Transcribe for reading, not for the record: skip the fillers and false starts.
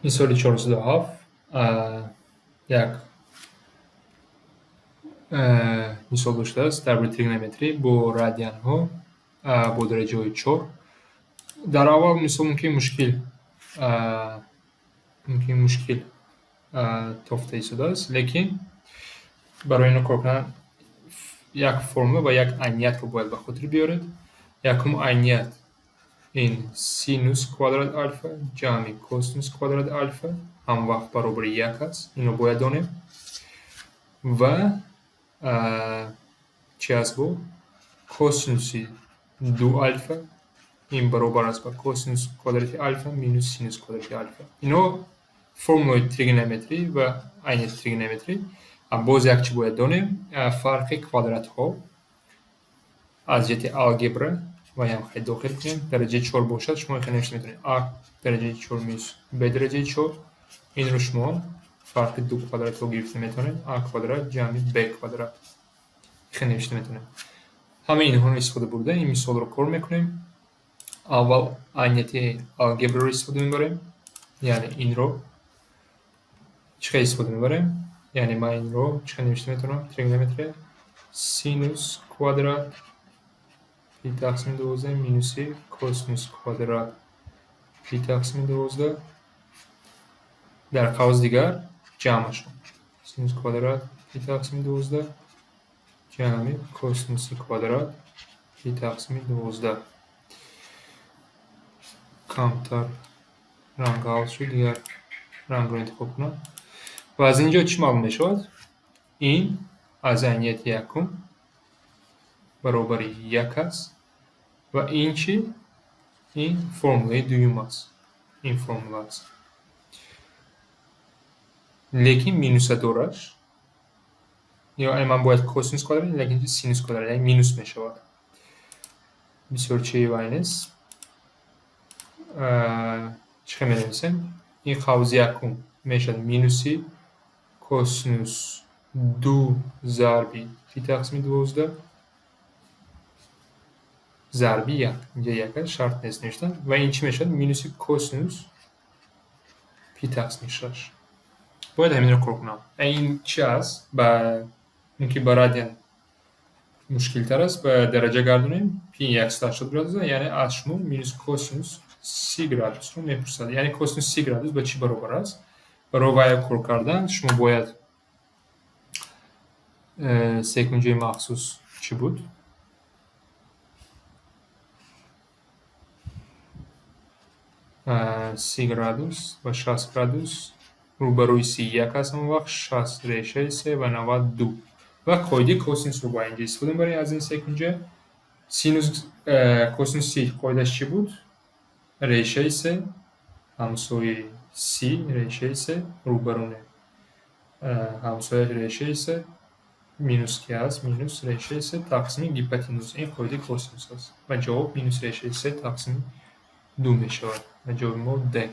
Мисоли 407 як мисол доштааст дар бораи тригонометрӣ бо радианҳо бо дараҷаҳои чор. Дар аввал мисол мумкин мушкил тофта истодааст, лекин барои инро кор кардан як формула ва як айниятро бояд ба хотир биёред. Якум айният ин синус квадрат алфа ҷамъи косинус квадрат алфа ҳамвақт баробари як аст. Инро бояд донем. Ва чӣ аст бо? Косинуси ду алфа ин баробар аст ба косинус квадрати алфа минус синус квадрати алфа. Ино формулаи тригонометрӣ ва айнияти тригонометрӣ. Боз як чӣ бояд донем: фарқи квадратҳо аз ҷиҳати алгебра ваям хеле дохил кунем. Дараҷаи чор бошад, шумо хеле навишта метавонед: а дараҷаи чор минус б дараҷаи чор. Инро шумо фарқи ду квадратҳо гирифта метавонед: а квадрат ҷамъи б квадрат. Хеле навишта метавонем. Ҳамаи инҳоро истифода бурда ин мисолро кор мекунем. Аввал айнияти алгебраро истифода мебарем, яъне инро чӣ хел истифода мебарем? Яъне ман инро чӣ хел навишта метавонам? Тригонометрия: синус квадрат пи тақсими 12 минуси косинус квадрат пи тақсими 12, дар қавс дигар ҷамъашон: синус квадрат пи тақсими 12 ҷамъи косинуси квадрат пи тақсими 12. Камтар ранг ғалат шуд, дигар рангро интихоб кунам. Ва аз ин ҷо чӣ маълум мешавад? Ин аз айнияти якум баробари як аст ва ин чӣ? Ин формулаи дуюм аст. Ин формула аст. Лекин минуса дораш. Ё ман бояд косинус квадрат, лекин синус квадрат, яъне минус мешавад. Бисёр чии вай нест. Чӣ хел менависем? Ин қавзи якум мешавад минуси косинус ду зарби пи тақсими 12 зарби як. Инҷа як аст, шарт нест навиштан. Ва ин чӣ мешавад? Минуси косинус пи тақсими шаш. Бояд ҳаминро кор кунам. Ин чӣ аст? Ба мумкин ба радиан мушкилтар аст, ба дараҷа гардонем. Пи 180 градус, яъне аз шумо минус косинус 30 градусро мепурсад. Яъне косинус 30 градус ба чӣ баробар аст? Барои вай кор кардан шумо бояд секунҷаи махсус чӣ буд? 30 градус ва 60 градус рӯбарӯи си як аст, ҳамон вақт 60 решаи се ва 90 ду. Ва қоидаи косинусро бояд инҷа истифода мебарем аз ин секунҷа. Синус, косинус си қоидааш чӣ буд? Решаи се ҳамсояи си решаи се рӯбарӯне ҳамсояаш решаи се минус ки аст, минус решаи се тақсими гипотенуз. Ин қоидаи косинус аст ва ҷавоб минус решаи се тақсими ду мешавад ва ҷавоби мо Д.